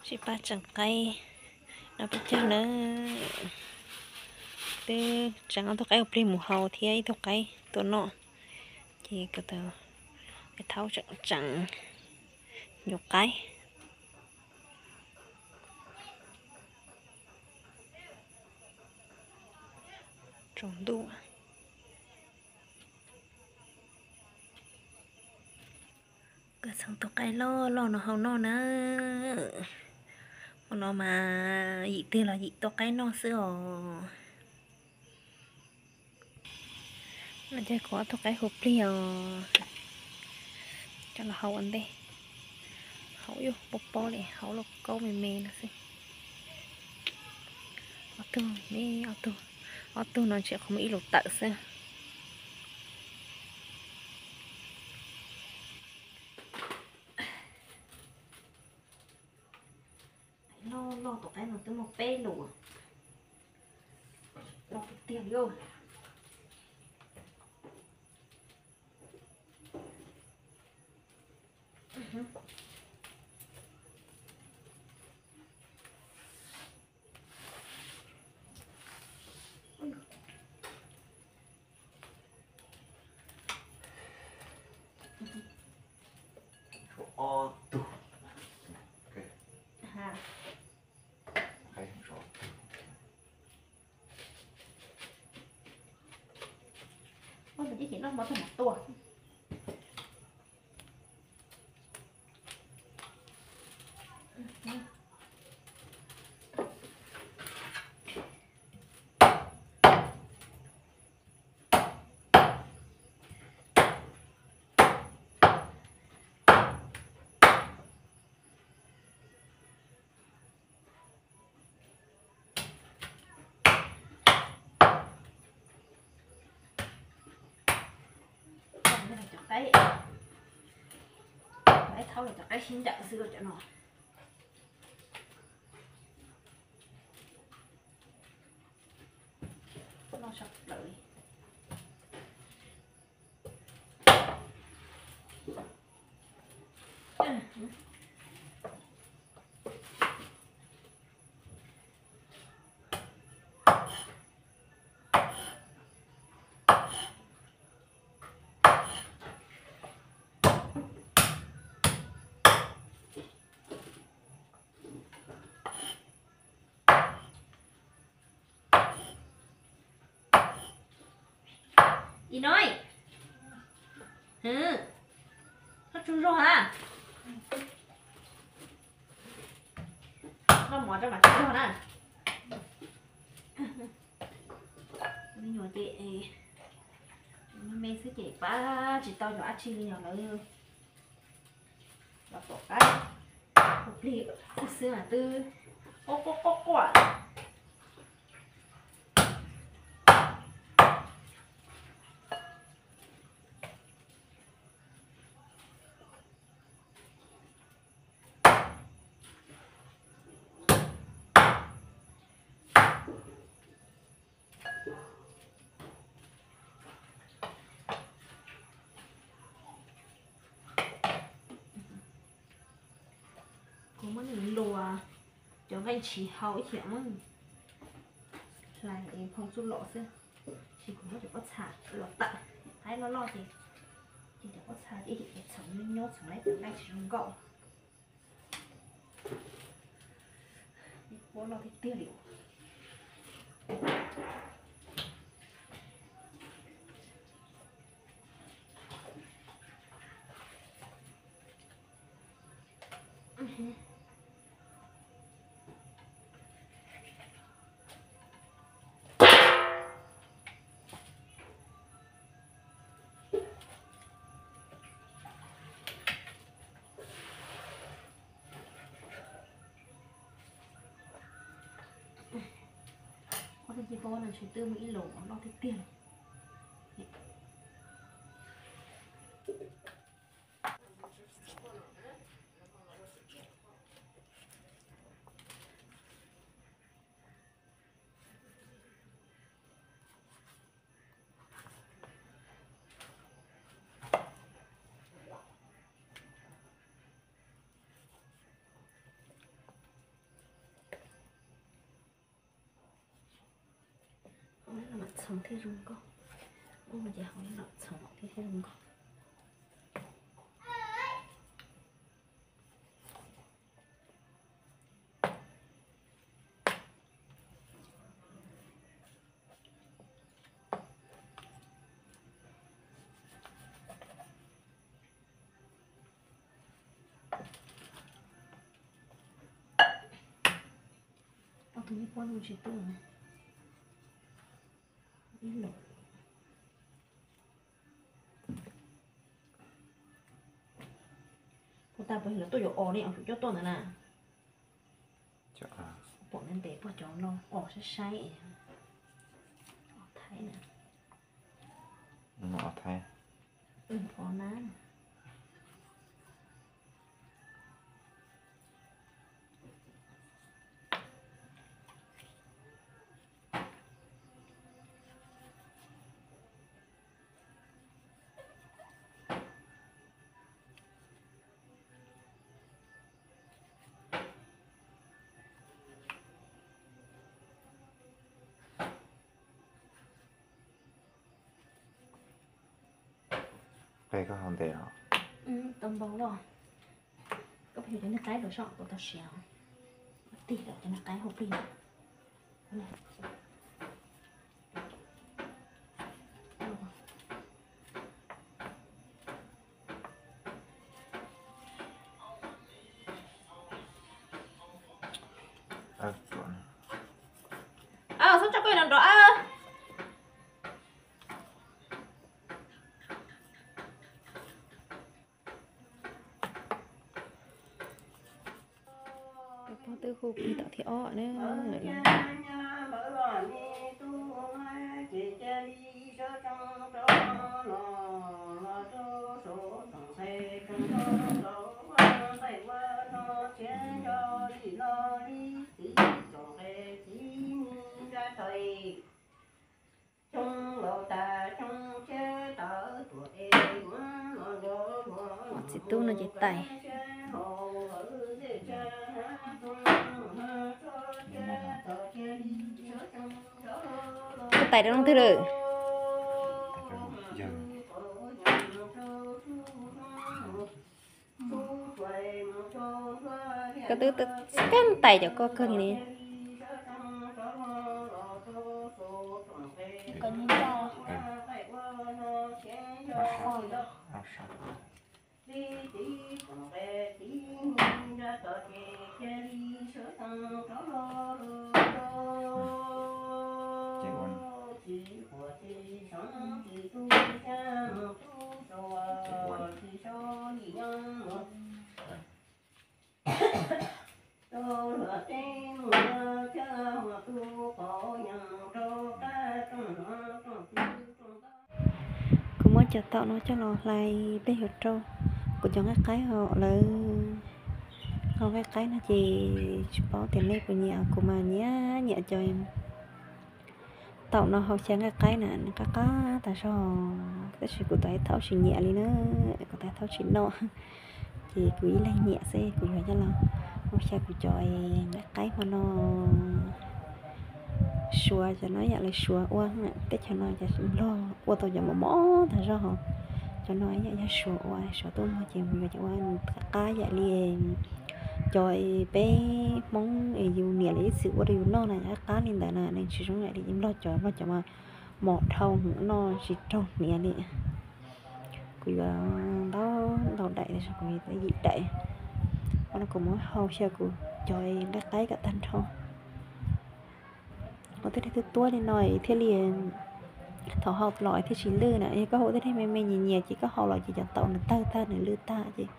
Sib pab tseev qaib no peb caug na. Twb tseev ob tug qaib ua plig mus hau thiab ib tug qaib tua noj, ces kuv tau thaub tseem tseev nyuam qaib tsaus ntuj. Kuv txhoov tus qaib loj loj no hau noj na. Ua no mas yim twg los yim tua qaib noj xwb os. No ces kuv ob tug qaib hu plig os, coj los hau ua ntej. Hau yuj pob pob li, hau lauj kaub me me no xwb. Ob tug, ob tug, ob tug no tseem qhuav muaj ib lus tawm xwb. Loj loj, tus qaib no twb muaj peb lus, loj tiag tiag li. Tshuav ob tug. Ua ntawd ces noj mov tag mam tua. Cov qaib, cov qaib thaub los cov qaib sib ncaws xwb cov no. Loj sab plaws li. Inoib, koj tsaug zog ha. Noj mov rau mam tsaug zog na. Me nyuam ces me xwb ces pab tsis tau cov dab tsi li, yog lawv los tom qab ua plig xwb mas twb quaj quaj quaj quaj. Kuv muab nws luas cov nqaij ntshis hau ib chim, muab hlais es phoo txuj lom xwb. Tab sis kuv muab cov pob txha los tawm, qaib loj loj ces, ces cov pob txha ces txhoov nyob txhoov lawm cov nqaij tsis zoo nkauj. Ib pob loj tiag tiag li. Ob tug ci pob no ntshe twb muaj ib lus loj tiag tiag. Thiaj zoo nkauj. Ua no ces hauv lawm txhoov thiaj zoo nkauj. Ob tug me pob no tsis tuaj na. Ib lub. Puas tas puas yog lawv tuaj yuav os ne, os tsum coj tuaj ntawd na. Pom ntev ntev puag cov no os saib saib. Os Thaib na. Os Thaib. Os na. Qe koj haus ntev os. Tau npau los. Koj pheej cov niag qaib los soj kuv tau siav. Tig lawm cov niag qaib hauv plig. Txhob tso koj no nrov. Pog twb hu plig tom thib ob na. Txiv tub no ces tais. Koj tais rau leej twg lawm? Koj twb kab tais cov koj kawg li. Kuv muab cov taum no coj los hlais peb yuav rau kuv cov nqaij qaib hauv lawm. Hau nqaij qaib no ces tsis paub tias nej puas nyiam, kuv mas nyiam nyiam cov taum no hau xyaw nqaij qaib na, nws qab qab tas zog, tab sis kuv tab tom tsis nyiam li na, kuv tab tom tsis noj. Ces kuv ib leeg nyiam xwb kuv yuav coj los ua xyaw kuv cov nqaij qaib hmo no. Suav cov no yam li Suav ua, teb chaws no cov Nplog ua tau cov mos mos tas zog hos. Cov no yam yog Suav ua, Suav tuaj muag ces mus yuav cov ua qab qab yam li cov peb Hmoob es yus niam lawv ib txwm ua rau yus noj na, qab qab li ntawd na, nws tsis zoo yam li Nplog cov, Nplog cov mas mos dhau hwv noj tsis raug hniav li. Kuv yuav ntau ntau daim, kuv yuav yim daim. Ua no kuv muab hau xyaw kuv cov nqaij qaib kom tag nrho. Ua tej dej tuab tuab li no thiaj li, thaum hau los thiaj tsis lwj na. Yog koj hau tej dej me me nyias nyias ces koj hau los ces cov taum nws tawg tag nws lwj tag ces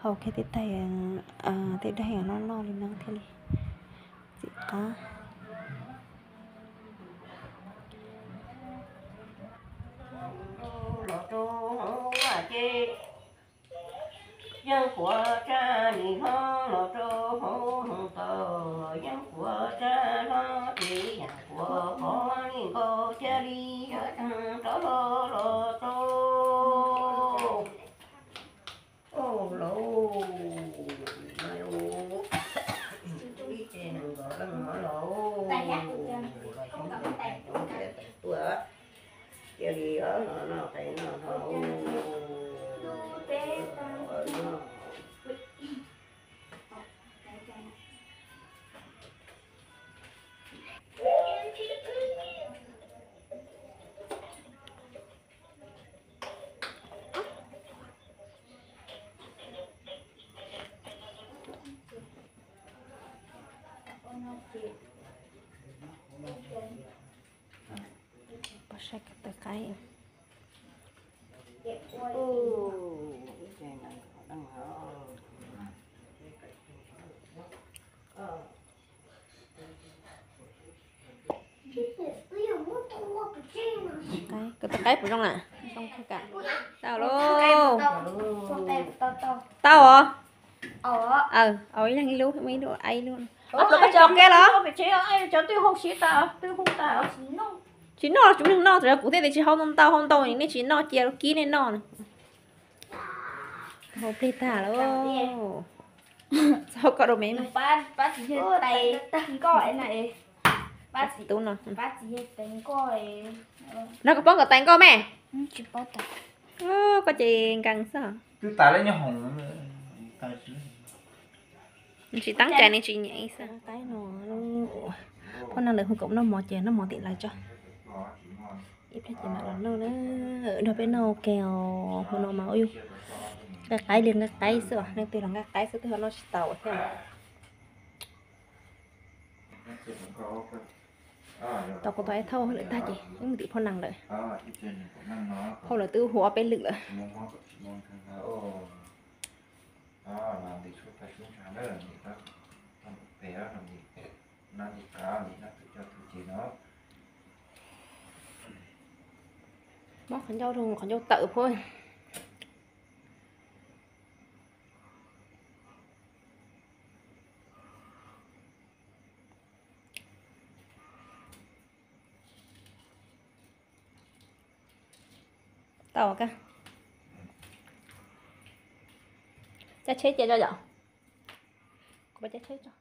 hau kiag tej tais, tej dej loj loj li no thiaj li txim qab. Yeej kuav tsa nim hlob los rau hauv hoov tod, yeej kuav tsa hlob ces yam kuav qhov li nkaus cia li sawv tsees rov los los rau. Ua lauj, ib ce nees nkaum leej no lauj, los xyov tais tuaj. Pov saib ko taw qaib. Ko taw qaib puas zoo na? Zoo kawg. Tau lauj. Tau os. Aws, ib leeg ib lub, ib lub, ib lub. Koj tso ke los? Tsis noj, tsis muaj neeg noj, tsuas yog kuv thiaj tias tsis haub ntau, haub ntau nej tsis noj cia kib nej noj na. Haub plig tag lauj. Txhob koj rau me mas. Tub no. No koj paub nkawd tais nkoj me? Koj ces nkees xwb. Tsis teeb cai ne, tsis nyiam xwb. Phoj Neeg lawv hu kom noj mov ces noj mov tim lawv tso. Ib pliag ces mam los noj na. Nrog peb noj ua ke os, hmo no mas ua yus nqaij qaib li nqaij qaib xwb os, leej twg los nqaij qaib xwb, twb ho noj tsis tau thiab. Tau kuv tau ib thauj lawm tag ces wb mus tim Phoj Neeg lawm. Phauj lawv twb hu ob peb lwm lawm. Muab qhov ncauj rau qhov ncauj tawm phauj. Tau ka. Cab tsheb cia tso yom. Kuv cab tsheb tso.